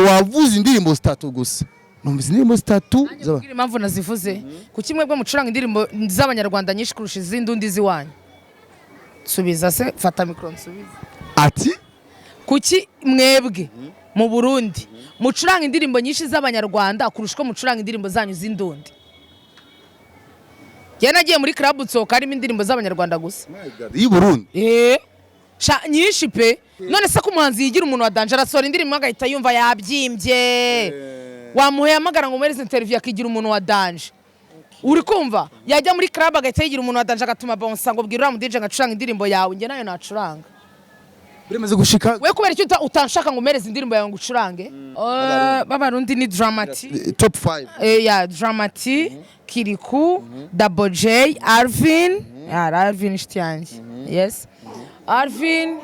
Wavuze indirimbo zitatu gusa, numvise indirimbo zitatu Mbwira impamvu nazivuze. Kuki mwebwe mucuranga indirimbo z'Abanyarwanda nyinshi kurusha izindi undi z'iwanyu? Nsubiza se, fata mikoro nsubize. Ati? Kuki mwebwe mu Burundi mucuranga indirimbo nyinshi z'Abanyarwanda kurusha uko mucuranga indirimbo zanyu z'Indundi? Njye nagiye muri club, nsohoka harimo indirimbo z'Abanyarwanda gusa. Y'i Burundi? Eh, sha, nyinshi pe. None se ko umuhanzi yigira umuntu wa danger, arasohora indirimbo agahita yumva yabyimbye, wamuhamagara ngo umuhereze interview akigira umuntu wa danger, uri kumva? Yajya muri club agahita yigira umuntu wa danger, agatuma bonsa ngo bwira uriya mu DJ ngo acuranga indirimbo yawe. Njye nayo nacuranga. Biramaze gushika? We kubera icyo utanshaka ngo umereze indirimbo yawe ngo ucurange? B'Abarundi ni Drama T. Top 5. Ya, Drama T, Kirikou, Double J, Alvin. Ya, Alvin inshuti yanjye, yes, Alvin,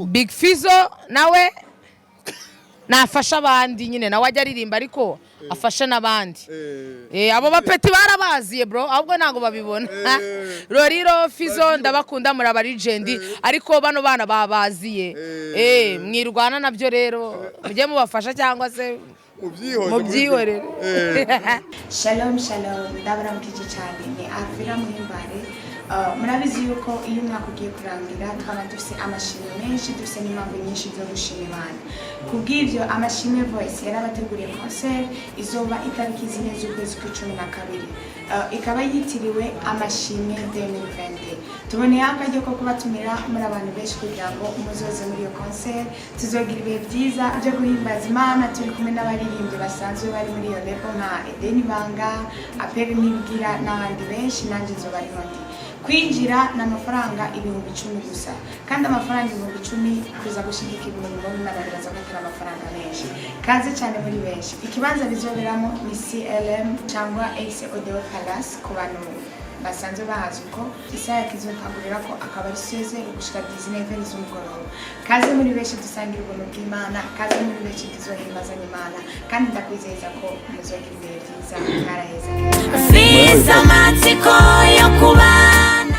Big Fizzo nawe nafasha abandi nyine, nawe ajya aririmba ariko afasha n'abandi. Abo bapeti barabaziye bro, ahubwo ntabwo babibona. Roriro, Fizzo, ndabakunda, muri aba legend, ariko bano bana babaziye. Mwirwana nabyo rero, mujye mubafasha cyangwa se mubyihorere. Shalom shalom, ndabaramukije cyane, ni Alvira Muhimbare. Murabizi yuko iyo umwaka ugiye kurangira twaba dufite amashimwe menshi, dufite n'impamvu nyinshi zo gushima Imana. Kubw'ibyo, Amashimwe Voice yarabateguriye concert izoba itariki 4 z'ukwezi kw'icumi na kabiri, ikaba yitiriwe Amashimwe 2020. Tuboneyeho akaryo ko kubatumira muri abantu benshi kugira ngo muzoze muri iyo concert. Tuzogira ibihe byiza byo guhimbaza Imana turi kumwe n'abaririmbyi basanzwe bari muri iyo label nka Edeni Banga, Aperi Nibwira n'abandi benshi. Nanjye nzoba ariho ndi. Kwinjira ni amafaranga 10,000 gusa, kandi amafaranga 10,000 kuza gushyigikira umurimo w'Imana biraza ko atari amafaranga menshi. Kaze cyane muri benshi. Ikibanza bizoberamo ni CLM cyangwa AC Odeo Palace ku bantu basanzwe bahazi uko. Isaha kizotangurira ko akaba ari seze gushika 19 z'umugoroba. Kaze muri benshi dusangira ubuntu bw'Imana, kaze muri benshi tuzohimbazanya Imana, kandi ndakwizeza ko muzogira ibihe byiza. Mwaraheza. Mfise amatsiko yo kubana.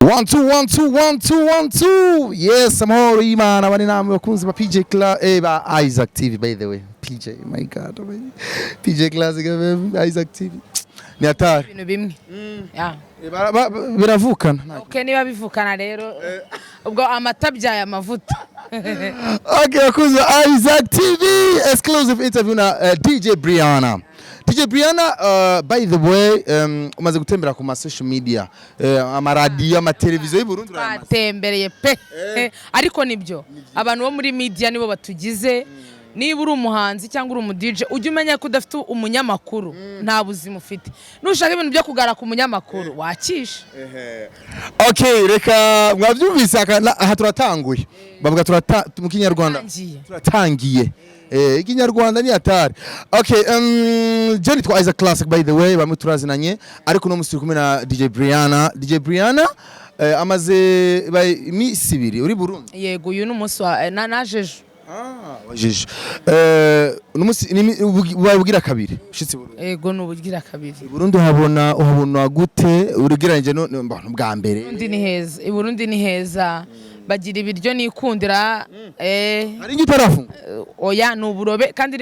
One two one two one two one two. Yes, amahoro y'Imana bane namwe bakunzi ba PJ Cla ba Isaac TV. By the way, PJ, my God, my PJ Classic FM, Isaac TV. Ni hatari. Ibintu bimwe. Ya. Biravukana. Okay, niba bivukana rero, ubwo amata abyaye amavuta. Okay, bakunzi ba Isaac TV, exclusive interview na DJ Brianna. DJ Brianna, by the way, umaze gutembera ku ma social media, amaradiyo, amateleviziyo y'u Burundi urayamaze. Twatembereye pe, ariko nibyo, abantu bo muri media nibo batugize. Niba uri umuhanzi cyangwa uri umu DJ, ujye umenya ko udafite umunyamakuru nta buzima ufite. Nushaka ibintu byo kugara ku munyamakuru, wakisha. Okay, reka mwabyumvise, aha turatanguye. Bavuga turata mu Kinyarwanda. Turatangiye. Turatangiye. Ikinyarwanda ni hatari. Okay, je nitwa Isaac Classic, by the way, bamwe turazinanye, ariko no musi turi kumwe na DJ Brianna. DJ Brianna, amaze imisi 2 uri Burundi. Yego, uyu ni umunsi wa naje ejo. Ah, wajeje. Numusi ubugira kabiri ushitse Burundi. Yego, ni ubugira kabiri. Burundi uhabona gute ugereranyije no bwa mbere? Burundi ni heza, i Burundi ni heza, bagira ibiryo nikundira. Hari ingi utarafunga? Oya, ni uburobe, kandi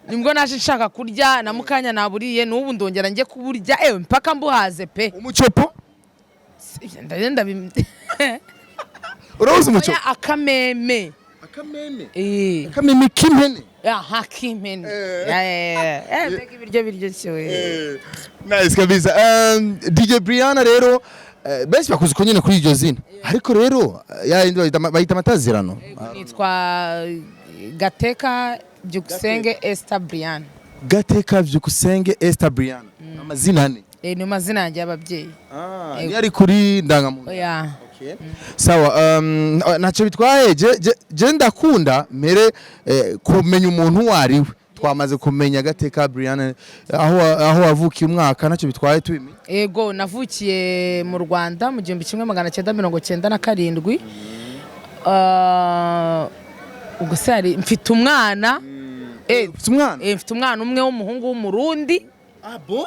nibwo naje nshaka kurya na mukanya naburiye, n'ubu ndongera njye kuburya, ewe, mpaka mbuhaze pe. Umucopo? Ndagenda. Urabuze umucopo? Oya, akameme. Akameme? Eh. Akameme k'impene? Aha, k'impene. Ya, ya, ya. Mbega ibiryo biryoshye we! Nice kabisa. DJ Brianna rero, benshi bakuze uko nyene kuri iryo zina, ariko rero ya yindi bayita amatazirano. Nitwa Gateka Byukusenge Esther Brian. Gateka Byukusenge Esther Brianna, amazina ane. Eh, ni mazina yanjye y'ababyeyi. Ah, ni ari kuri ndangamuntu? Oya. Sawa, ntacyo bitwaye. Je ndakunda mbere kumenya umuntu uwo ari we. Twamaze kumenya Gateka Brianna, aho wavukiye, umwaka, ntacyo bitwaye tubimenye. Ego, navukiye mu Rwanda mu 1997. Ah, ubwo se hari mfite umwana. Ufite umwana? Mfite umwana umwe w'umuhungu w'Umurundi. Ah bon?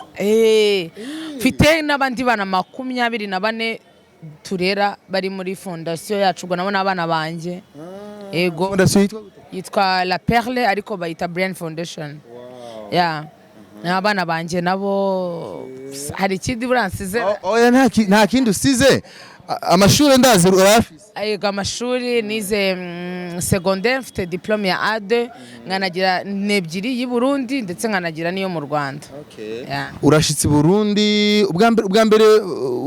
Mfite n'abandi bana 24 turera bari muri fondasiyo yacu, ubwo nabo ni abana banjye. Yego. Fondation yitwa gute? Yitwa La Perle, ariko bayita Brian Foundation. Yeah, abana banjye nabo. Hari ikindi buransize? Oya, nta kindi usize. Amashuri ndazi urayafise. Yego, amashuri nize secondaire, mfite diplôme ya A2, nkanagira n'ebyiri y'i Burundi, ndetse nkanagira n'iyo mu Rwanda. Yeah. Urashitse i Burundi ubwa mbere,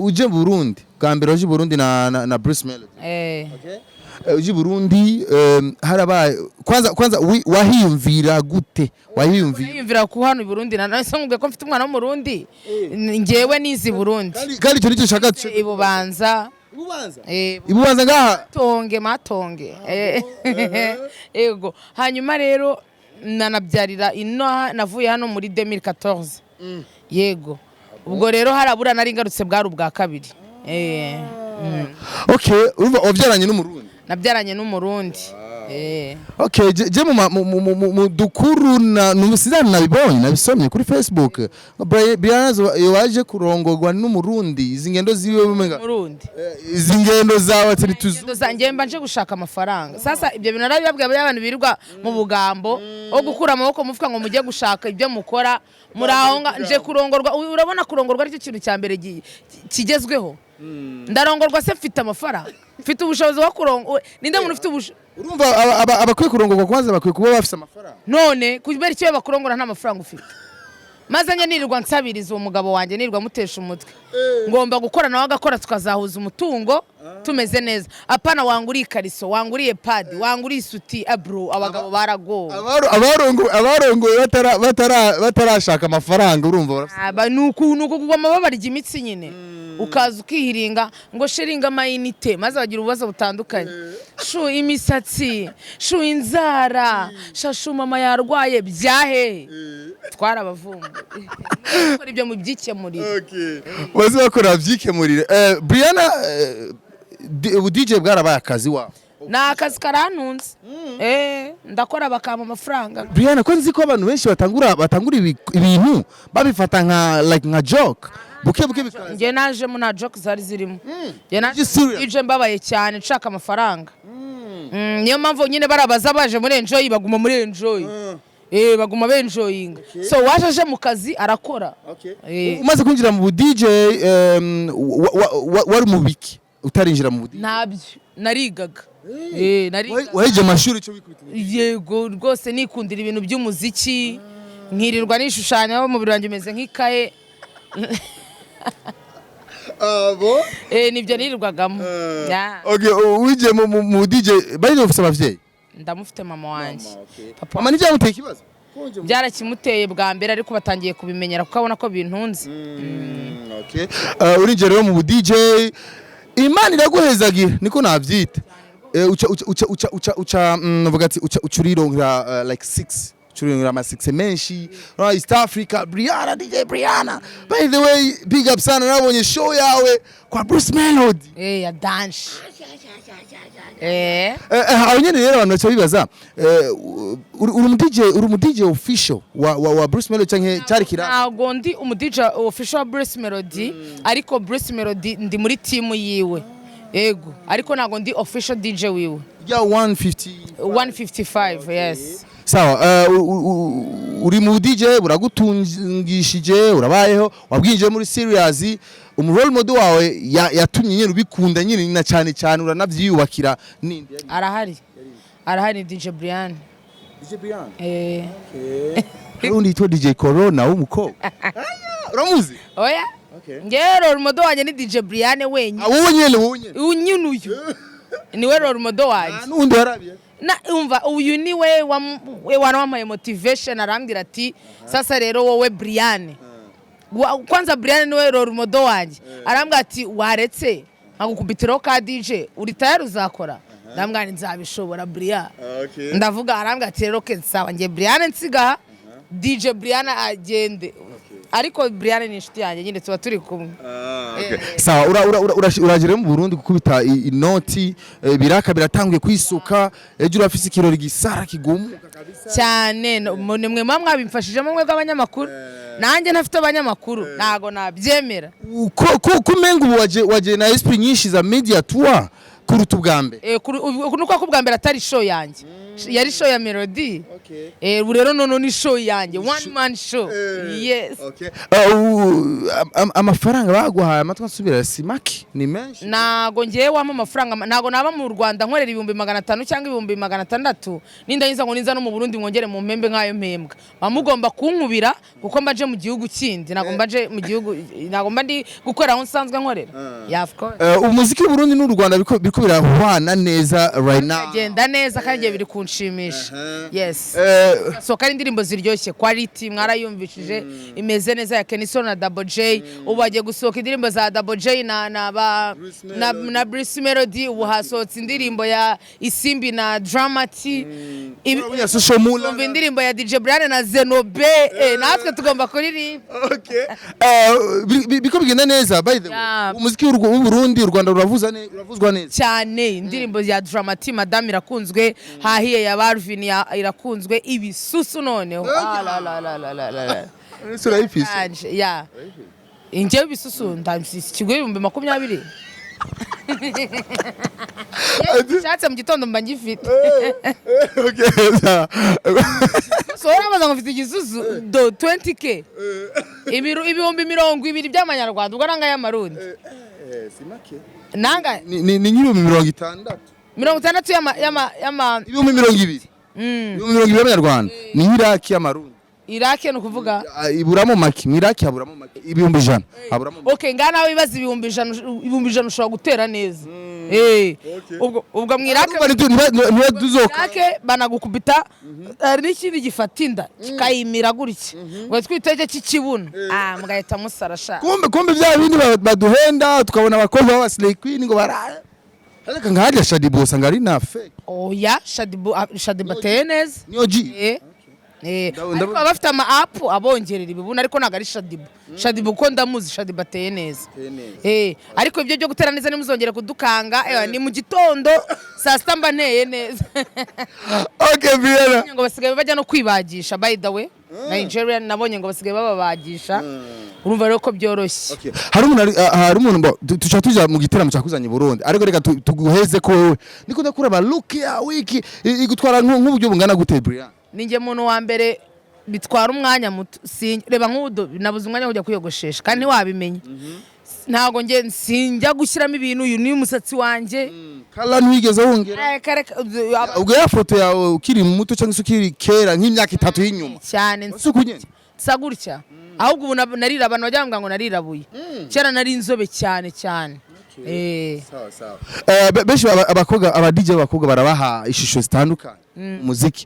uje mu Burundi bwa mbere, waje i Burundi na Bruce Melody. Eh. Uje i Burundi, harabaye kwanza wahiyumvira gute, wahiyumvira? Niyumvira ku hano i Burundi na none nkubwiye ko mfite umwana w'Umurundi. Njyewe nize i Burundi. Kandi icyo nicyo nshaka. I Bubanza. Eh, I Bubanza ngaha? Matonge, Matonge. Yego, hanyuma rero nanabyarira ino. Navuye hano muri 2014. Yego, ubwo rero harabura nari ngarutse bwari ubwa kabiri. Okay, urumva wabyaranye n'Umurundi? Nabyaranye n'Umurundi. Okay, je mu ma- mu mu- mu- mu dukuru na numusizana nabibonye, nabisomye kuri Facebook. Brian waje kurongorwa n'Umurundi, izi ngendo ziwe umenga Murundi. Izi ngendo zawe ati tuzu. Ingendo zanjye, mba nje gushaka amafaranga. Sasa ibyo bintu narabibabwiye, bariya abantu birirwa mu bugambo wo gukura amaboko mu mufuka ngo mujye gushaka ibyo mukora muri aho nje kurongorwa. Urabona kurongorwa aricyo kintu cya mbere kigezweho. Ndarongorwa se mfite amafaranga, mfite ubushobozi bwo kurongorwa? Ninde muntu ufite ubushobozi? Urumva abakwiye kurongorwa kwanza bakwiye kuba bafise amafaranga. None kubera icyo bakurongora nta mafaranga ufite? Maze njye nirirwa nsabiriza uwo mugabo wanjye, nirirwa mutesha umutwe. Ngomba gukora, nawe agakora, tukazahuza umutungo tumeze neza. Apana wanguriye ikariso, wanguriye pad, wanguriye isuti. Abro abagabo baragowe. Abarongoye batarashaka amafaranga, urumva barafise. Aba ni uku kugoma babarya imitsi nyine, ukaza ukihiringa ngo sheringa amayinite, maze bagira ububazo butandukanye: shu imisatsi, shu inzara, shashu mama yarwaye, byahehe? Twarabavumbuye. Gukora ibyo mubyikemurire. Baze bakora byikemurire. Brianna, ubu DJ bwarabaye akazi wawe? Ni akazi karantunze. Ndakora bakampa amafaranga. Brianna, ko nzi ko abantu benshi batangura ibintu babifata nka like nka joke, buke buke bikaza. Njye najemo nta joke zari zirimo. Njye naje You serious? DJ mbabaye cyane, nshaka amafaranga. Niyo mpamvu nyine barabaza baje muri enjoy, baguma muri enjoy. Baguma benjoyinga. So waje aje mu kazi arakora. Umaze kwinjira mu bu DJ, wari mu biki utarinjira mu bu DJ? Ntabyo, narigaga. Narigaga. Waheje amashuri icyo wikubita? Yego rwose, nikundira ibintu by'umuziki, nkirirwa nishushanya, umubiri wanjye umeze nk'ikaye. Abo. Nibyo nirirwagamo. Yeah. Okay, winjiye mu DJ, bari bafise abavyeyi? Ndamufite, mama wanjye. Papa Mama ntibyamuteye ikibazo? Byarakimuteye bwa mbere, ariko batangiye kubimenyera kuko abona ko bintunze. Okay. Urinjira rero mu bu DJ, Imana iraguhezagira, niko navyita. Uca uvuga ati uca urironkera like six, uca urironkera ama six menshi. East Africa, Brianna, DJ Brianna. By the way, big up sana, nabonye show yawe kwa Bruce Melody. Ya dance. Aho nyene rero abantu baca bibaza, uri umu DJ official wa Bruce Melody canke cyari kira? Ntabwo ndi umu DJ official wa Bruce Melody, ariko Bruce Melody ndi muri team yiwe. Yego, ariko ntabwo ndi official DJ wiwe. Ya 150? 155, yes. Sawa, uri mu DJ, buragutungishije, urabayeho, wabwinjiye muri serious. Umu role model wawe yatumye nyine ubikunda nyine na cyane cyane uranavyiyubakira nindi? Arahari, arahari, ni DJ Brian. DJ Brian? Eh. Hari undi yitwa DJ Corona w'umukobwa. Aya, uramuzi? Oya. Okay. Ngewe role model wanjye ni DJ Brian wenyine. Ah, wowe nyene, wowe nyene? Uyu nyine, uyu niwe role model wanjye. Ah, n'undi warabiye? Na umva, uyu ni we we wampaye motivation, arambwira ati: "Sasa rero wowe Brian." Kwanza Brian niwe role model wanjye. Arambwira ati: "Waretse nkagukubitiraho ka DJ, uri tayari, uzakora?" Ndambwira nti: "Nzabishobora, Brian." Okay. Ndavuga, arambwira ati: "Rero ke sawa, njye Brian nsigaha, DJ Brian agende." Ariko Brian ni inshuti yanjye nyine, tuba turi kumwe. Okay. Sawa, uragera mu Burundi gukubita inoti, biraka biratanguye kwisuka, ejo urafise ikirori gisara kigumuka kabisa. Cyane. Ni mwe muba mwabimfashijemo, mwe bw'abanyamakuru. Nanjye ntafite abanyamakuru ntago nabyemera. Ko kumenga ubu waje na esprit nyinshi za media tour. Kuruta ubwa mbere. Nuko ko ubwa mbere atari show yanjye, yari show ya Melody. Ubu rero noneho ni show yanjye, one man show, yes. Okay. Amafaranga baguhaye, amatwi ansubira, si make, ni menshi. Ntago ngewe wampa amafaranga, ntago naba mu Rwanda nkorera 500,000 cyangwa 600,000, nindangiza ngo ninza no mu Burundi mwongere mu mpembe nk'ayo mpembwa. Muba mugomba kunkubira kuko mbaje mu gihugu kindi, ntago mbaje mu gihugu, ntago mba ndi gukorera aho nsanzwe nkorera. Yeah, of course. Umuziki w'u Burundi n'u Rwanda biriko birahwana neza right now. Genda neza kandi igihe biri kunshimisha, yes. Sohoka ari indirimbo ziryoshye, quality mwarayumvishije, imeze neza, ya Kenny na Double J. Ubu bagiye gusohoka indirimbo za Double J na ba na Bruce Melody. Ubu hasohotse indirimbo ya Isimbi na Dramati. Urabona Social Mula. Umva indirimbo ya DJ Brian na Zenobe. Natwe tugomba kuririmba. Okay. Biriko bigenda neza, by the way. Umuziki w'u Burundi, u Rwanda uravuzwa neza. Cyane. Indirimbo ya Dramati Madame irakunzwe, hahiye ya Barvin irakunzwe, ibisusu noneho. Ah, la la la la la la. Ese urayifise? Anje, ya ingewe ibisusu ndamfise ikigo 20,000. Nshatse mu gitondo mba ngifite. Okay. So urabaza ngo mfite igisusu do 20K, 20,000 by'amanyarwanda, ubwo nanga y'amarundi nanga. Ni nk'60,000. 60 y'ama 20,000. 20,000 by'amanyarwanda. Ni nk'iraki y'amarundi. Irake ni ukuvuga? Ah, iburamo make, mu iraki haburamo make. 100,000. Haburamo make. Okay, ngaha nawe wibaza 100,000, 100,000 ushobora gutera neza. Ubwo mu Irake Urumva niba tuzoka. Irake banagukubita, hari n'ikindi gifata inda kikayimira gutya ngo twitege cy'ikibuno, ah, mugahita musara sha. Kumbe bya bindi baduhenda tukabona abakobwa b'aba slay queen ngo bara. Ariko nkajya Shadibu usanga ari na fake. Oya, Shadibu, ah, Shadibu ateye neza. Niyo G. Ariko baba bafite ama app abongerera ibibuno, ariko ntabwo ari Shadibu. Shadibu kuko ndamuzi, Shadibu ateye neza. Ariko ibyo byo gutera neza nimuzongere kudukanga. Ni mu gitondo saa sita mba nteye neza. Okay, Brianna. Ngo basigaye bajya no kwibagisha, by the way. Nigerian nabonye ngo basigaye bababagisha, urumva rero ko byoroshye. Okay. Hari umuntu tuca tuja mu giteramo cyakuzanye i Burundi, ariko reka tuguheze ko wewe niko ndakuraba look ya wiki igutwara nk'uburyo bungana gute, Brian? Ninjye muntu wa mbere bitwara umwanya muto. Reba nk'ubu nabuze umwanya wo kujya kwiyogoshesha kandi ntiwabimenya. Ntabwo njye sinjya gushyiramo ibintu, uyu ni umusatsi wanjye. Kala ntiwigeze wongera? Kare. Ubwo ya foto yawe ukiri muto cyangwa se ukiri kera nk'imyaka 3 y'inyuma? Cyane. Si uku nyene? Nsa gutya, ahubwo ubu narira, abantu bajya bambwira ngo narirabuye. Kera nari inzobe cyane cyane. Benshi abakobwa, aba DJ b'abakobwa barabaha ishusho zitandukanye umuziki.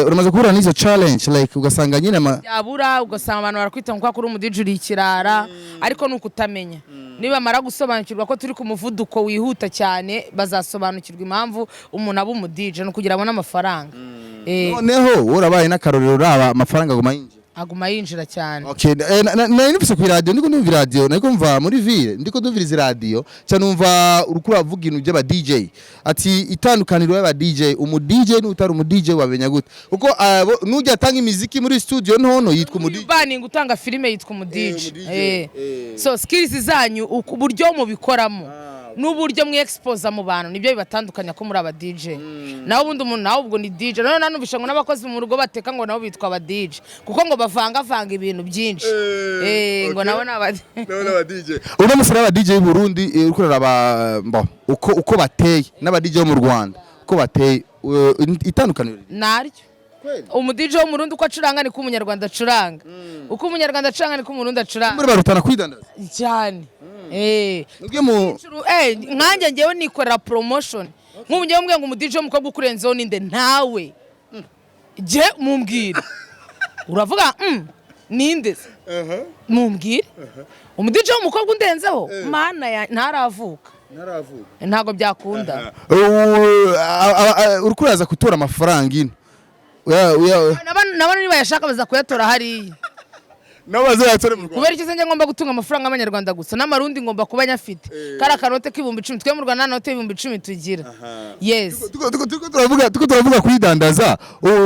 Uramaze guhura n'izo challenge, like ugasanga nyine ama Byabura, ugasanga abantu barakwita ngo kuri umu DJ uri ikirara, ariko ni ukutamenya. Nibamara gusobanukirwa ko turi ku muvuduko wihuta cyane, bazasobanukirwa impamvu umuntu aba umu DJ ni ukugira abone amafaranga. Noneho wowe urabaye n'akarorero, uraba amafaranga aguma yinjira. Aguma yinjira cyane. Okay, nari nufise ku radio, ndiko ndumva radio, nariko mva muri ville, ndiko ndumviriza radio, ca numva uriko uravuga ibintu by'aba DJ. Ati itandukaniro y'aba DJ, umu DJ n'utari umu DJ wabenya gute? Kuko nujya atanga imiziki muri studio ntono yitwa umu DJ. Baninga utanga filime yitwa umu DJ. Umu DJ. So skills zanyu, uburyo mubikoramo n'uburyo mwexposa mu bantu, nibyo bibatandukanya ko muri aba DJ. Naho ubundi umuntu nawe ubwo ni DJ. Noneho nanumvishe ngo n'abakozi mu rugo bateka ngo nabo bitwa aba DJ kuko ngo bavangavanga ibintu byinshi. Ngo nabo ni aba Nabo DJ. Uno musi aba DJ b'u Burundi, uriko uraraba uko bateye n'aba DJ bo mu Rwanda uko bateye, itandukaniro riri? Naryo umu DJ wo mu Burundi uko acuranga niko umunyarwanda acuranga, uko umunyarwanda acuranga niko umurundi acuranga. Muri barutana kwidandaza. Cyane. Nubwo mu Nkanjye ngewe nikorera promotion. Nk'ubu ngewe mbwiye ngo umu DJ w'umukobwa ukurenzeho ninde, ntawe. Je mumbwire, uravuga ninde se? Mumbwire umu DJ w'umukobwa undenzeho, mana ya ntaravuka, ntabwo byakunda. Uriko uraza gutora amafaranga ino. Nabo nibayashaka baza kuyatora hariya. Nabo bazayatora mu Rwanda. Kubera iki se njye ngomba gutunga amafaranga y'amanyarwanda gusa? N'amarundi ngomba kuba nyafite. Kariya kanote k'10,000, twe mu Rwanda nta note y'10,000 tugira, yes. Tuko turavuga kwidandaza.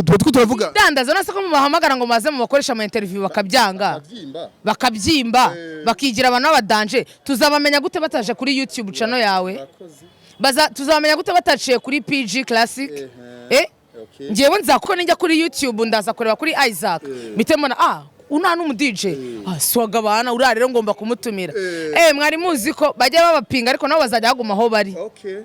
Tuko turavuga Dandaza nase ko mubahamagara ngo maze mubakoresha ama interview bakabyanga, bakabyimba, bakigira abantu b'abadanje, tuzabamenya gute bataje kuri YouTube channel yawe? Baza tuzamenya gute bataciye kuri PG Classic? Njyewe nza kuko ninjya kuri YouTube ndaza kureba kuri Isaac, mpite mbona, ah, una n'umu DJ, ah, swaga bana, uriya rero ngomba kumutumira. Mwari muzi ko bajya babapinga, ariko nabo bazajya baguma aho bari.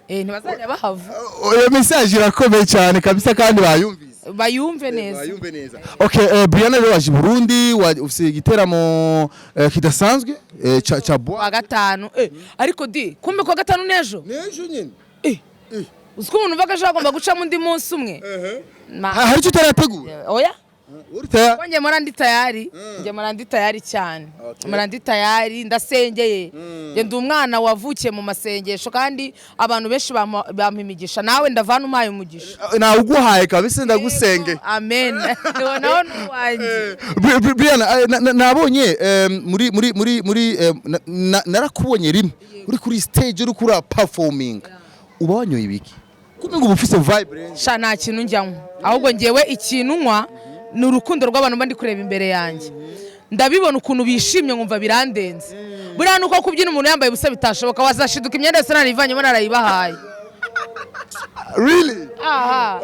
Ntibazajya bahava. Iyo message irakomeye cyane kabisa, kandi bayumvise. Bayumve neza. Bayumve neza. Okay, Brianna rero waje i Burundi, ufise igiteramo kidasanzwe ca Kuwa bois. gatanu. Ariko di kumbe kuwa gatanu n'ejo. Nejo nyine. Uzi ko umuntu uvaga ejo agomba gucamo undi munsi umwe. Hari icyo utarategura? Oya. Uri tayari? Ko njye mpora ndi tayari, njye mpora ndi tayari cyane. Mpora ndi tayari, ndasengeye. Njye ndi umwana wavukiye mu masengesho, kandi abantu benshi bampa imigisha. Nawe ndavana umpaye umugisha. Nawuguhaye kabisa, ndagusenge. Amen. Nawe ni uwanjye. Brianna, nabonye muri narakubonye rimwe uri kuri stage, uri kuri performing, uba wanyoye ibiki? Kumbe ngo uba ufise vibe renze. Sha, nta kintu njyanywa, ahubwo ngewe ikintu nywa ni urukundo rw'abantu mba ndi kureba imbere yanjye. Ndabibona ukuntu bishimye, nkumva birandenze. Buriya nuko kubyina umuntu yambaye ubusa bitashoboka, wazashiduka imyenda yose narayivanyemo, narayibahaye. Really? Aha.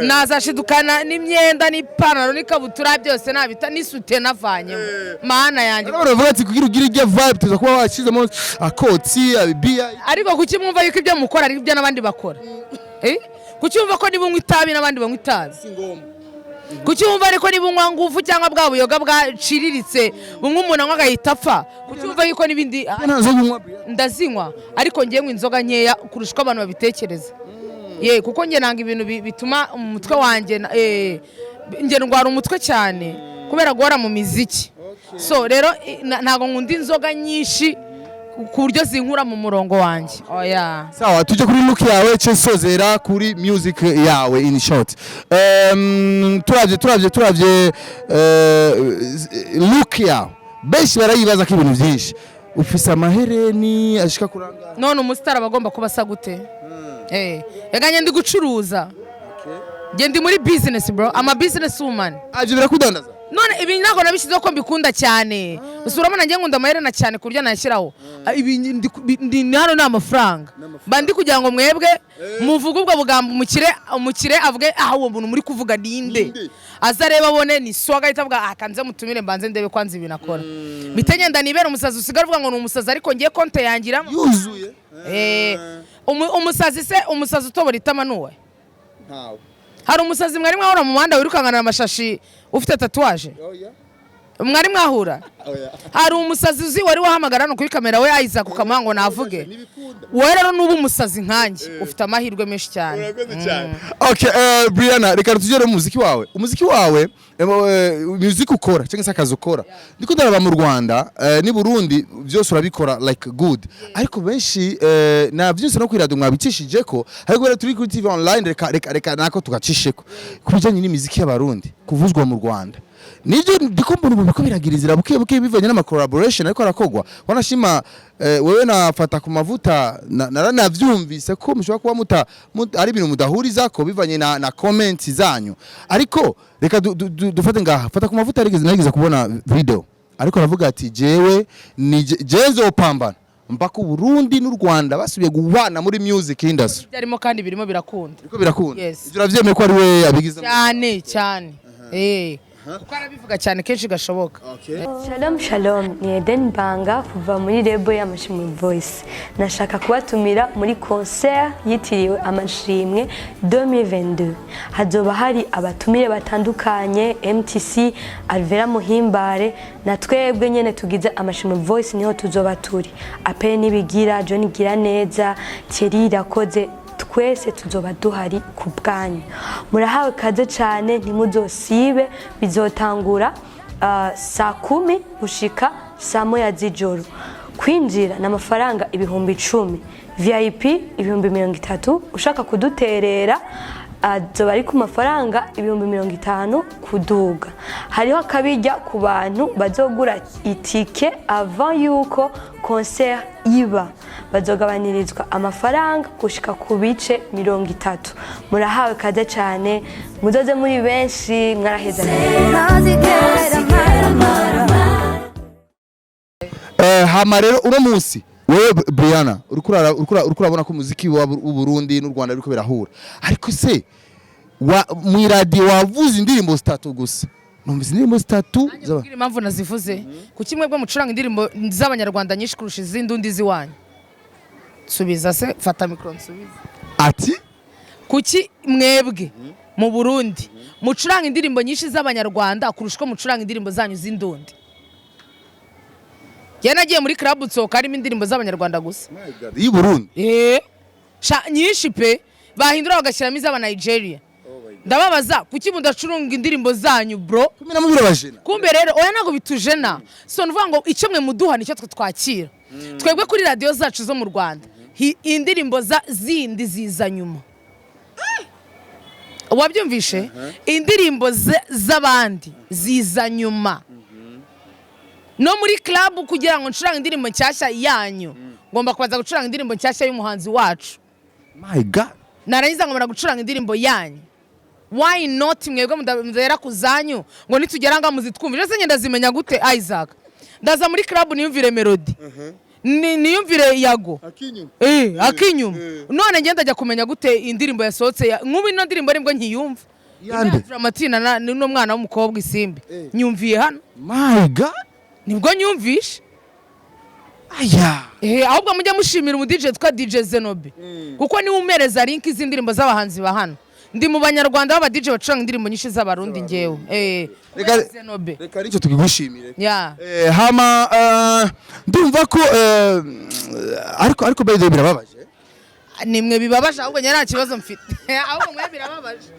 Nazashidukana n'imyenda n'ipantaro n'ikabutura byose nabita n'isute navanyemo, mana yanjye. Urabona, bavuga ati kugira ugire irya vibe tuza kuba washyizemo akotsi abibiya. Ariko kuki mwumva yuko ibyo mukora ari ibyo n'abandi bakora? Kuki wumva ko niba unywa itabi n'abandi banywa itabi? Kuki wumva ariko niba unywa ngufu cyangwa bwa buyoga bwaciriritse bumwe umuntu anywa agahita apfa, kuki wumva yuko n'ibindi? Nta nzoga unywa, Brianna? Ndazinywa, ariko ngewe nywa inzoga nkeya kurusha uko abantu babitekereza ye, kuko njye nanga ibintu bituma umutwe wanjye njye ndwara umutwe cyane kubera guhora mu miziki. So rero ntabwo nkunda inzoga nyinshi ku buryo zinkura mu murongo wanjye, oya. Sawa, tujye kuri look yawe, ce sozera kuri music yawe. In short, turavye look yawe, benshi barayibaza ko ibintu byinshi. Ufise amahereni ashika kuranga? None umusitari aba agomba kuba asa gute? Ega ndi gucuruza, njye ndi muri business, bro, ama business woman. Ivyo birakudandaza? None ibi ntabwo nabishyizeho ko mbikunda cyane gusa? Urabona njye nkunda amaherena cyane ku buryo nayashyiraho. Ah, ibi ndi hano ni amafaranga mba ndi kugira ngo mwebwe muvuge ubwo bugambo, umukire avuge, ah, uwo muntu muri kuvuga ninde? Aza areba abone ni swaga, ahita avuga, ah, kanze mutumire mbanze ndebe kwanza ibintu akora. Mpite ngenda nibera umusazi usigara uvuga ngo ni umusazi, ariko ngiye konte yangiramo. Yuzuye. Umusazi se, umusazi utobora itama nuwe? Ntawe. Hari umusazi mwari mwahura mu muhanda wirukankana amashashi ufite tatouage? Mwari mwahura? Hari umusazi uzi wari wahamagara hano kuri kamera we Isaac ukamuha ngo navuge? Wowe rero nuba umusazi nkanjye ufite amahirwe menshi cyane. Okay, Brianna, reka tugere mu muziki wawe. Umuziki wawe, music ukora cyangwa se akazi ukora. Ndiko ndaraba mu Rwanda ni Burundi byose urabikora like good. Ariko benshi na byose no kwirado mwabicishije ko, ariko rero turi kuri TV online, reka nako tugacisheko. Ku bijanye n'imiziki y'Abarundi kuvuzwa mu Rwanda. Nibyo ndiko mbona ubu biko biragira inzira buke buke bivanye n'ama collaboration ariko arakogwa. Wanashima wewe nafata ku mavuta naranavyumvise ko mushobora kuba ari ibintu mudahuriza ko bivanye na comments zanyu. Ariko reka dufate ngaha fata ku mavuta yarigeze, narigeze kubona video ariko aravuga ati jewe ni jewe nzopambana mpaka Burundi n'u Rwanda basubiye guhwana muri music industry. Byarimo kandi birimo birakunda. Biriko birakunda. Yes. Ivyo uravyemeye ko ari we abigize? Cyane cyane, kuko arabivuga cyane kenshi gashoboka. Shalom shalom, ni Eden Banga kuva muri label y'Amashimwe Voice. Nashaka kubatumira muri concert yitiriwe Amashimwe 2022. Hazoba hari abatumire batandukanye, MTC, Alvera Muhimbare na twebwe nyene tugize Amashimwe Voice niho tuzoba turi. Apene Nibigira, John Giraneza, Thierry Irakoze, twese tuzoba duhari ku bwanyu. Murahawe kaze cyane, ntimuzosibe. Bizotangura saa 10 gushika saa 1 z'ijoro. Kwinjira ni amafaranga 10,000, VIP 30,000. Ushaka kuduterera azoba ari ku mafaranga 50,000 kuduga. Hariho akabijya ku bantu bazogura itike avant yuko concert iba, bazogabanirizwa amafaranga gushika ku bice 30. Murahawe kaze cyane, muzoze muri benshi, mwaraheza. Hama rero uno munsi Wewe Brianna, uriko urabona ko umuziki w'u Burundi n'u Rwanda biriko birahura, ariko se mu iradiyo wavuze indirimbo zitatu gusa? Numvise indirimbo zitatu. Kubwira impamvu nazivuze: kuki mwebwe mucuranga indirimbo z'Abanyarwanda nyinshi kurusha izindi undi z'iwanyu? Nsubiza se, fata mikoro nsubize. Ati? Kuki mwebwe mu Burundi mucuranga indirimbo nyinshi z'Abanyarwanda kurusha uko mucuranga indirimbo zanyu z'indundi? Njye nagiye muri club, nsohoka harimo indirimbo z'Abanyarwanda gusa. Y'i Burundi? Eh, sha, nyinshi pe. Bahindura bagashyiramo iz'aba Nigeria. Ndababaza, kuki mudacuranga indirimbo zanyu, bro? Kumi na mubiri abajena. Kumbe rero oya, ntabwo bitujena. So nuvuga ngo icyo mwe muduha nicyo twe twakira. Twebwe kuri radiyo zacu zo mu Rwanda, indirimbo zindi ziza nyuma. Wabyumvishe? Indirimbo z'abandi ziza nyuma. No muri club, kugira ngo ncurange indirimbo nshyashya yanyu, ngomba kubanza gucuranga indirimbo nshyashya y'umuhanzi wacu. My God. Narangiza ngomba gucuranga indirimbo yanyu. Why not mwebwe mudahera ku zanyu ngo nitugera ngaha muzitwumvire? Ese ngenda zimenya gute, Isaac? Ndaza muri club niyumvire Melody, niyumvire Yago, akinyuma. None ngenda ajya kumenya gute indirimbo yasohotse nk'ubu ino ndirimbo nibwo nkiyumva. Yande? Dramatina n'uno mwana w'umukobwa Isimbi, nyumviye hano. My God. Nibwo nyumvishe. Aya. Ahubwo mujye mushimira umu DJ witwa DJ Zenobi, kuko niwe umereza link z'indirimbo z'abahanzi ba hano. Ndi mu Banyarwanda b'aba DJ bacuranga indirimbo nyinshi z'Abarundi ngewe. Zenobi. Reka nicyo tubigushimire. Ya. Hama ndumva ko ariko by the way birababaje. Nimwe bibabaje, ahubwo njye nta kibazo mfite, ahubwo mwe birababaje.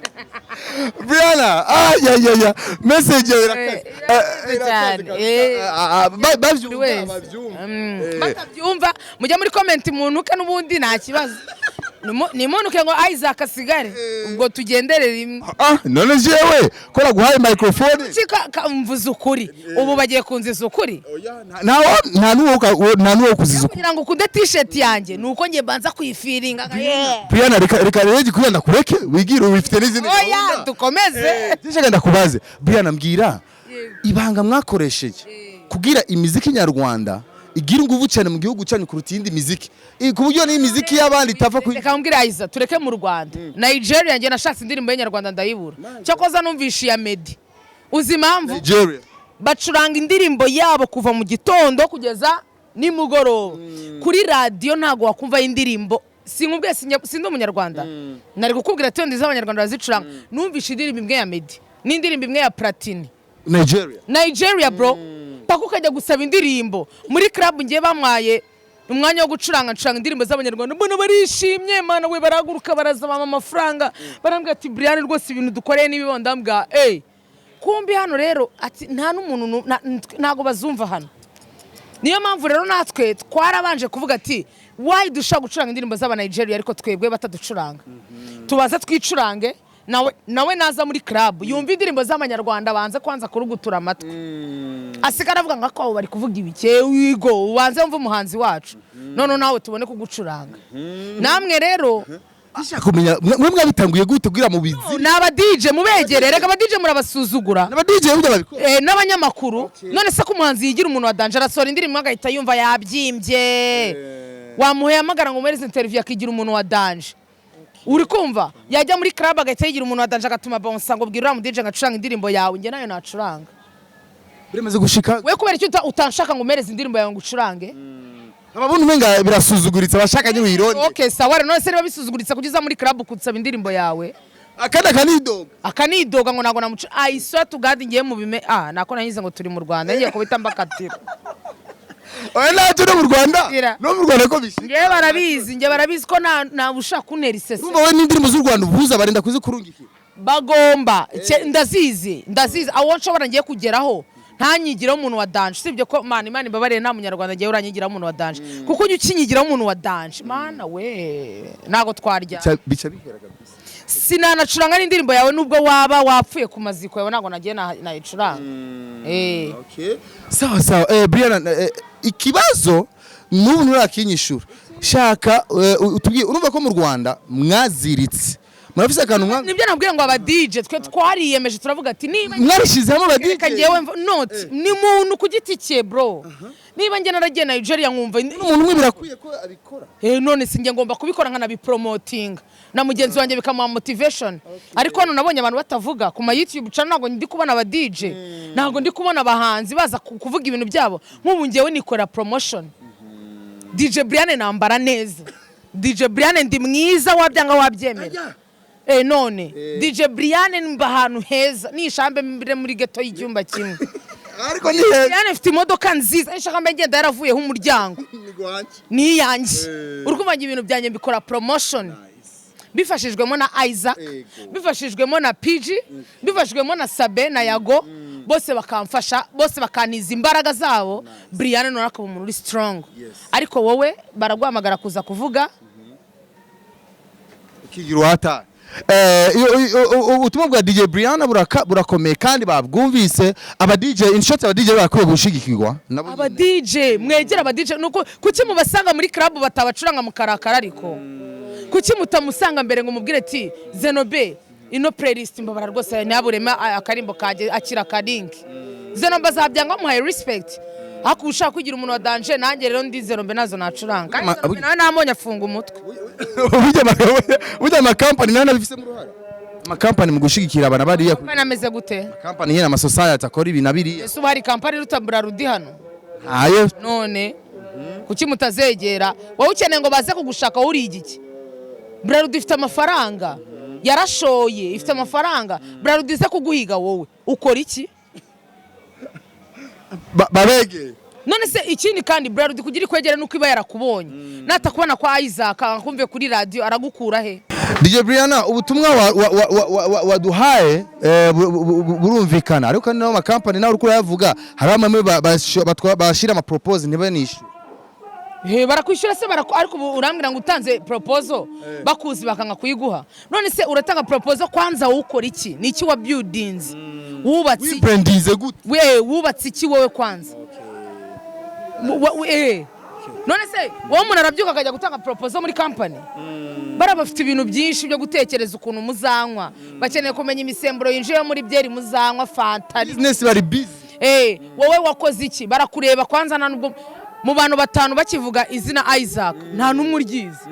Brianna, ah ya ya ya, message yawe irakaze. Irakaze cyane. Irakaze. Bavyumva. Wese. Bavyumva. Batabyumva mujya muri comment muntuke, n'ubundi nta kibazo. Nimunuke ngo Isaac asigare, ubwo tugendere rimwe. Ah, none jewe ko naguhaye microphone? Mvuze ukuri, ubu bagiye kunziza ukuri. Nta n'uwo kuziza ukuri. Kugira ngo ukunde T-shirt yanjye ni uko njye mbanza kuyifiringa. Brianna, reka rero gikuya ndakureke wigire, ubifite n'izindi Oya. gahunda. Dukomeze. Ndashaka ndakubaze, Brianna, mbwira ibanga mwakoresheje kugira imiziki nyarwanda igira ingufu cyane mu gihugu cyanyu kuruta iyindi miziki, ku buryo n'imiziki y'abandi itapfa ku Reka mbwira Aiza, tureke mu Rwanda. Nigeria, njye nashatse indirimbo y'Inyarwanda ndayibura. Cyakoza numvishe iya Meddy. Uzi impamvu? Nigeria. Bacuranga indirimbo yabo kuva mu gitondo kugeza nimugoroba kuri radiyo, ntabwo wakumva indirimbo. Sinkubwiye, sindi Umunyarwanda, nari kukubwira ati wenda iz'Abanyarwanda barazicuranga. Numvishe indirimbo imwe ya Meddy n'indirimbo imwe ya Platini. Nigeria. Nigeria, bro. Paka ukajya gusaba indirimbo muri club. Ngiye bamwaye umwanya wo gucuranga, ncuranga indirimbo z'Abanyarwanda, mbona barishimye. Mana we, barahaguruka baraza, bampa amafaranga, barambwira ati: "Brian, rwose ibintu dukoreye n'ibibondo." Ndambwira kumbi hano rero ati nta n'umuntu ntago bazumva hano. Niyo mpamvu rero natwe twarabanje kuvuga ati: "Why dushobora gucuranga indirimbo z'aba Nigeria ariko twebwe bataducuranga? Tubaze twicurange." Nawe naza muri club yumva indirimbo z'Abanyarwanda, banze kwanza kurugutura amatwi, asigara avuga ngo ako bari kuvuga ibike. Wigo ubanze wumve umuhanzi wacu, none nawe tubone kugucuranga. Namwe rero. Ndashaka kumenya mwe mwabitanguye gute kugira mu bizi? Ni aba DJ mubegere. Reka, aba DJ murabasuzugura. N'aba DJ burya babikora. N'abanyamakuru. None se ko umuhanzi yigira umuntu wa danger, arasohora indirimbo agahita yumva yabyimbye, wamuheye amagara ngo umuhereze interview, akigira umuntu wa danger, uri kumva? Yajya muri club agahita yigira umuntu wa danger, agatuma bonsa ngo: "Bwira uriya mu DJ ngo acuranga indirimbo yawe." Njye nayo nacuranga. Biramaze gushika? We, kubera icyo utanshaka ngo umereze indirimbo yawe ngo ucurange? Ababona umenga birasuzuguritse, abashaka nyine uyironde. Okay, sawa rero. None se niba bisuzuguritse kugeza muri club kunsaba indirimbo yawe? Akandi akanidoga. Akanidoga ngo ntabwo namuca. I swear to God, ngiye mu bime, ah, nako nahize ngo turi mu Rwanda, ngiye kubita mbakatira. Oya, ntacyo, no mu Rwanda. Gira. No mu Rwanda ko bishika. Ngewe barabizi, ngewe barabizi ko nta ushaka kuntera isese. Urumva wowe n'indirimbo z'u Rwanda ubuza barinda kuzikurungikira? Bagomba. Ndazizi, ndazizi. Aho nshobora ngiye kugeraho ntanyigiraho umuntu wa danger, usibye ko mana, Imana imbabariye, nta Munyarwanda ngiye uranyigiraho umuntu wa danger, kuko ujya ukinyigiraho umuntu wa danger, mana we, ntabwo twarya. Bica bihera kabisa. Sinanacuranga n'indirimbo yawe, nubwo waba wapfuye ku maziko yawe, ntabwo nagiye nayicuranga. Okay. Sawa sawa. Brian, ikibazo n'ubu nturakinyishura. Shaka utubwiye, urumva ko mu Rwanda mwaziritse Murafise akantu mwa Nibyo nabwiye ngo aba DJ twe twariyemeje, turavuga ati niba mwarishizemo aba DJ? Reka njyewe not ni muntu ku giti cye, bro. Niba njye naragiye Nigeria nkumva N'umuntu umwe birakwiye ko abikora. None si njye ngomba kubikora nkanabipromotinga na mugenzi wanjye, bikamuha motivation. Ariko hano nabonye abantu batavuga ku ma YouTube channel. Ntabwo ndi kubona aba DJ, ntabwo ndi kubona abahanzi baza kuvuga ibintu byabo. Nk'ubu njyewe nikora promotion. DJ Brian nambara neza, DJ Brian ndi mwiza, wabyanga wabyemera. None DJ Brian mba ahantu heza, nishambe mbere muri ghetto y'icyumba kimwe. Ariko ni heza. Brian mfite imodoka nziza, nshaka mbe ngenda yaravuyeho umuryango ni iyanjye. Uri kumva, ibintu byanjye mbikora promotion bifashijwemo na Isaac, bifashijwemo na PG, bifashijwemo na Sabe na Yago, bose bakamfasha, bose bakaniza imbaraga zabo. Brian none akaba umuntu uri strong. Ariko wowe baraguhamagara kuza kuvuga. Ukigira uhatari. Ubutumwa bwa DJ Brian burakomeye kandi babwumvise aba DJ. In short, aba DJ barakwiye gushigikirwa nabo. Aba DJ, mwegera aba DJ. Nuko kuki mubasanga muri club batabacuranga mukarakara? Ariko kuki mutamusanga mbere ngo mubwire ati: "Zenobe, ino playlist mbabara rwose, ntihabureme akarimbo kanjye, akira akarinki"? Zenobe azabyanga bamuhaye respect. Ariko ushaka kugira umuntu wa danger, nanjye rero ndi Zenobe, nazo nacuranga. Kandi Zenobe nawe namubonye afunga umutwe. Burya amakampani nayo nabifisemo uruhara, amakampani mu gushigikira abantu bariya. Kampani ameze gute? Kampani nyine, amasosayete akora ibi na biriya. Ese ubu hari kampani iruta Brarudi hano? Ayo. None kuki mutazegera? Wowe ukeneye ngo baze kugushaka, wowe uri igiki? Brarudi ifite amafaranga, yarashoye, ifite amafaranga. Brarudi ize kuguhiga, wowe ukora iki? Babegeye. None se ikindi kandi, Brarudi kugira ikwegere nuko iba yarakubonye. Natakubona kwa Isaac, akumve kuri radiyo, aragukura he? DJ Brianna, ubutumwa waduhaye burumvikana, ariko kandi n'amakampani nawe uriko urayavuga, hari bamwe bashira ama propose ntibanishyure. He, barakwishyura se? Ariko ubu urambwira ngo utanze proposal bakuzi bakanga kuyiguha. None se uratanga proposal, kwanza wowe ukora iki? Ni iki wa buildings wubatse iki? Wibrandize gute? We wubatse iki wowe kwanza? None se wowe umuntu arabyuka akajya gutanga proposal muri company? Bariya bafite ibintu byinshi byo gutekereza ukuntu muzanywa, bakeneye kumenya imisemburo yinjiye muri byeri muzanywa, fanta. Business, bari busy. Wowe wakoze iki? Barakureba kwanza, nta nubwo mu bantu batanu bakivuga izina Isaac nta n'umwe uryizi.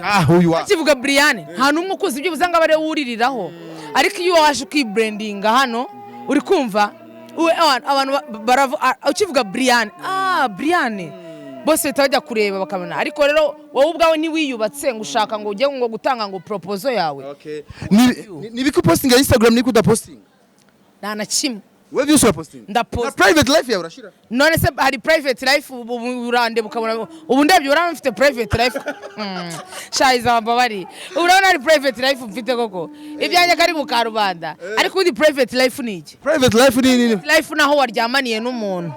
Ah, uyu wa Bakivuga Brian nta n'umwe ukuzi, ibyo ubuze ngo abe ariwe wuririraho. Ariko iyo waje ukibrandinga hano, uri kumva, abantu ukivuga Brian, ah, Brian, bose bahita bajya kureba bakabona. Ariko rero wowe ubwawe ntiwiyubatse ngo ushaka ngo ujye ngo gutanga ngo proposal yawe. Ni biki upostinga Instagram, niko udapostinga? Nta na kimwe. Wewe vyose urapostinga? Ndapost. Na private life yawe urashira? None se hari private life? Ubu urandeba ukabona, ubu ndebye urabona mfite private life? Shayiza mbabari, urabona hari private life mfite koko? Ibyanjye kari mu karubanda. Ariko ubundi private life ni iki? Private life ni Life naho waryamaniye n'umuntu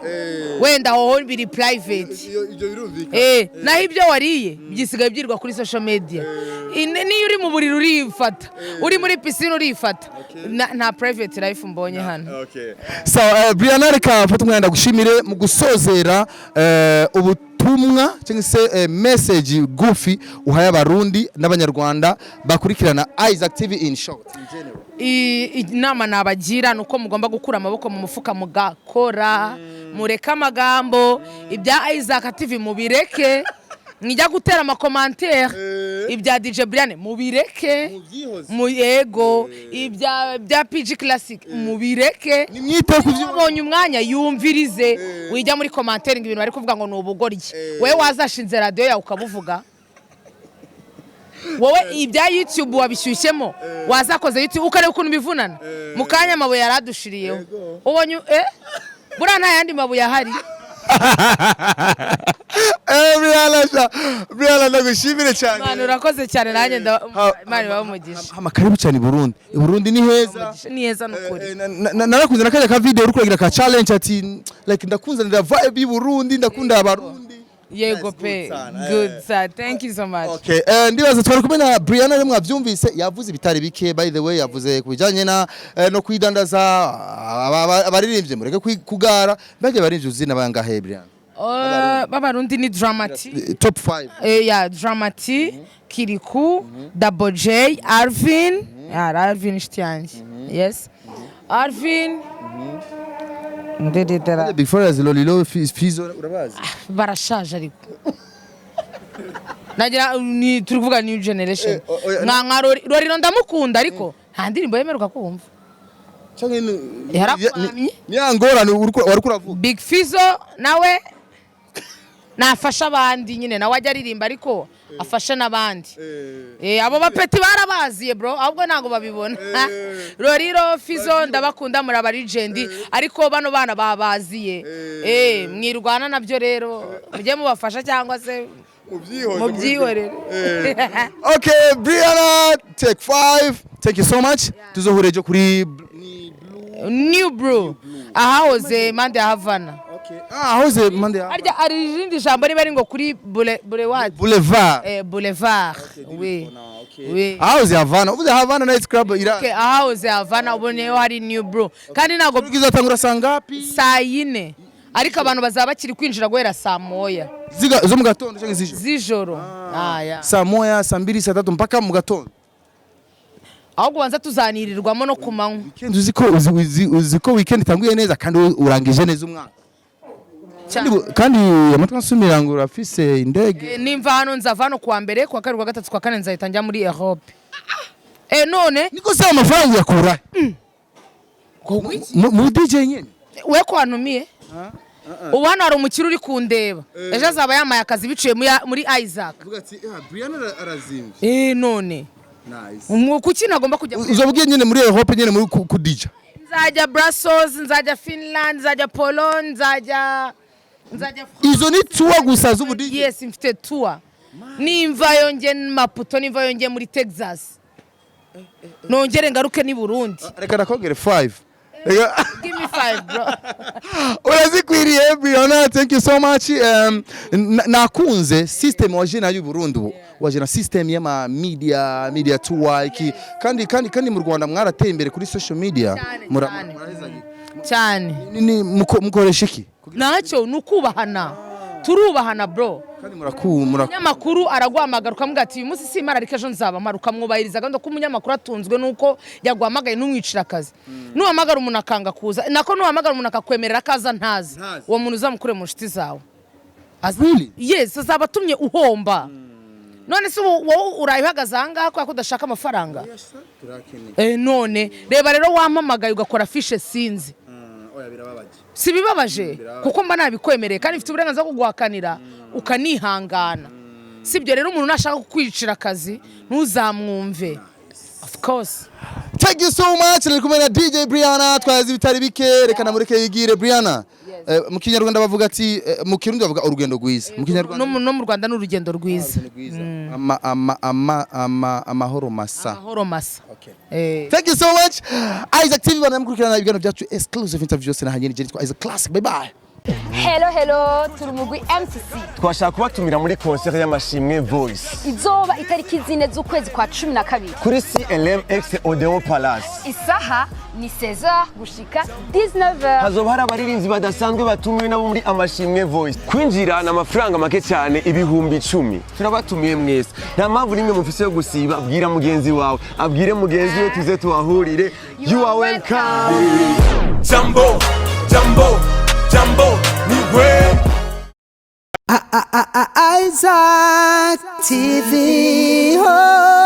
wenda, aho biri private. Ibyo birumvikana. Naho ibyo wariye byisigaye byirwa kuri social media. Niyo uri mu buriri urifata, uri muri piscine urifata. Nta private life mbonye hano. So Brianna, reka mfate umwanya ndagushimire. Mu gusozera, ubutumwa cyangwa se message gufi uhaye Abarundi n'Abanyarwanda bakurikirana Isaac TV, in short, in general. Inama nabagira ni uko mugomba gukura amaboko mu mufuka mugakora, mureke amagambo. Ibya Isaac TV mubireke, mwijya gutera ama commentaire. Ibya DJ Brian mubireke, mu yego, ibya bya PG Classic mubireke. Nimwite ku byo. Ubonye umwanya yumvirize, wijya muri commentaire ngo ibintu bari kuvuga ngo ni ubugoryi. Wowe wazashinze radiyo yawe ukabuvuga? Wowe ibya YouTube wabishyushyemo, wazakoze YouTube ukareba ukuntu bivunana. Mu kanya amabuye yaradushiriyeho, ubonye buriya nta yandi mabuye ahari. Brianna, sha Brianna, ndagushimire cyane. Imana, urakoze cyane, nanjye Imana ibahe umugisha. Hama karibu cyane i Burundi. I Burundi ni heza. Ni heza n'ukuri. Narakunze nakajya ka video uri kuragira ka challenge, ati like ndakunzanira vibe y'u Burundi, ndakunda Abarundi. Yego That's pe. good sana, Good eh. sir, thank you so much. Okay, ndibaza twari kumwe na Brianna rero, mwavyumvise yavuze ibitari bike. By the way, yavuze ku bijanye na no kwidandaza, abaririmbyi mureke kugara. Mbega abaririmbyi uzi n'abangahe, Brianna? B'Abarundi ni Dramati. Top 5. Ya, Dramati, Kiriku, Double J, Arvin. Ya, Arvin inshuti yanjye. Yes, Arvin. Ndededera. Big Farious, Lolilo, Fizo, urabazi? Barashaje, ariko nagira ni turi kuvuga new generation. Oya, Nka Roriro ndamukunda, ariko nta ndirimbo yemeruka kumva. Canke Yarakwamye. Ni ya ngorane wariko uravuga. Big Fizzo nawe nafasha abandi nyine, nawe ajya aririmba ariko afasha n'abandi. Abo bapeti barabaziye bro, ahubwo ntabwo babibona. Roriro, Fizzo, ndabakunda, muri aba legend, ariko bano bana babaziye. Mwirwana nabyo rero, mujye mubafasha cyangwa se mubyihorere. Okay, Brianna, take 5, thank you so much. Tuzohura ejo kuri ni New Brew, ahahoze Mande ya Havana. Okay, ah, ahoze Mande. Harya hari irindi jambo riba ari ngo kuri boulevard. Boulevard. Boulevard, oui oui. Ahahoze Havana, uvuze Havana Night Club ira. Okay, ahahoze Havana uboneyeho hari New Brew, kandi ntabwo Izatangura saa ngapi? Saa 4, ariko abantu bazaba bakiri kwinjira guhera saa 1. Ziga zo mu gatondo cyangwa z'ijoro? Z'ijoro. Ah, ya. Saa 1, saa 2, saa 3 mpaka mu gatondo. Ahubwo ubanza tuzanirirwamo no ku manywa. Weekend, uzi ko uzi ko weekend itanguye neza kandi urangije neza umwaka. Cyane. Kandi amatwi ansumira ngo urafise indege. Nimva hano, nzava hano kuwa mbere, kuwa kabiri, kuwa gatatu, kuwa kane nzahita njya muri Europe. None Niko se amafaranga yakura mu DJ nyene? We ko wantumiye, ubu hano hari umukire uri kundeba, ejo azaba yamaye akazi biciye muri Isaac. Vuga ati eh Brian arazimvye. None Nice. Kuki nagomba kujya Uzobwiye nyene muri Europe nyene muri ku DJ? Nzajya Brussels, nzajya Finland, nzajya Pologne, nzajya Izo ni tour gusa z'ubu DJ? Yes, mfite tour. Nimvayo nge Maputo, nimvayo nge muri Texas, nongere ngaruke ni Burundi. Reka nakongere 5. Reka. Give me five, bro. Urazikwiriye, Brianna, thank you so much. Nakunze system waje nayo i Burundi, ubu waje na system y'ama media tour iki, kandi mu Rwanda mwarateye imbere kuri social media. Cyane, cyane. Cyane. Mukoresha iki? Ntacyo, ni ukubahana, turubahana bro. Kandi muraku Umunyamakuru araguhamagara ukamubwira ati: "Uyu munsi simara, ariko ejo nzaba mpari," ukamwubahiriza gahunda, ko umunyamakuru atunzwe nuko yaguhamagaye, ntumwicire akazi. Nuhamagara umuntu akanga kuza, nako nuhamagara umuntu akakwemerera akaza ntazi, Ntazi. uwo muntu uzamukure mu nshuti zawe. Really? Yes, azaba atumye uhomba. None se ubu wowe uraye uhagaze ahangaha kubera ko udashaka amafaranga? None reba rero, wampamagaye ugakora fishe sinzi, si bibabaje? Kuko mba nabikwemereye kandi mfite uburenganzira bwo kuguhakanira ukanihangana, sibyo? Rero umuntu nashaka kukwicira akazi ntuzamwumve, of course. Thank you so much. Nari kumwe na DJ Brianna, twazi bitari bike, reka namureke yigire. Brianna, mu Kinyarwanda bavuga ati mu Kirundi bavuga urugendo rwiza. Mu Kinyarwanda No mu Rwanda ni urugendo rwiza. Ama ama ama ama amahoro masa. Amahoro masa. Okay. Eh. Thank you so much. Isaac TV bana mukurikirana ibiganiro byacu, exclusive interview yose na hanyene. Nitwa Isaac Classic. Bye bye. Hello hello, turi umugwi MCC. Twashaka kubatumira muri concert y'Amashimwe Voice. Izoba itariki 4 z'ukwezi kwa 12. Kuri CLM ex Odeo Palace. Isaha ni 16h gushika 19h. Hazoba hari abaririmbyi badasanzwe batumiwe nabo muri Amashimwe Voice. Kwinjira ni amafaranga make cyane, 10,000. Turabatumiye mwese, nta mpamvu n'imwe mufise yo gusiba. Bwira mugenzi wawe abwire mugenzi we, tuze tuhahurire. You are welcome. Jambo, jambo, jambo, ni we. Isaac TV. Oh.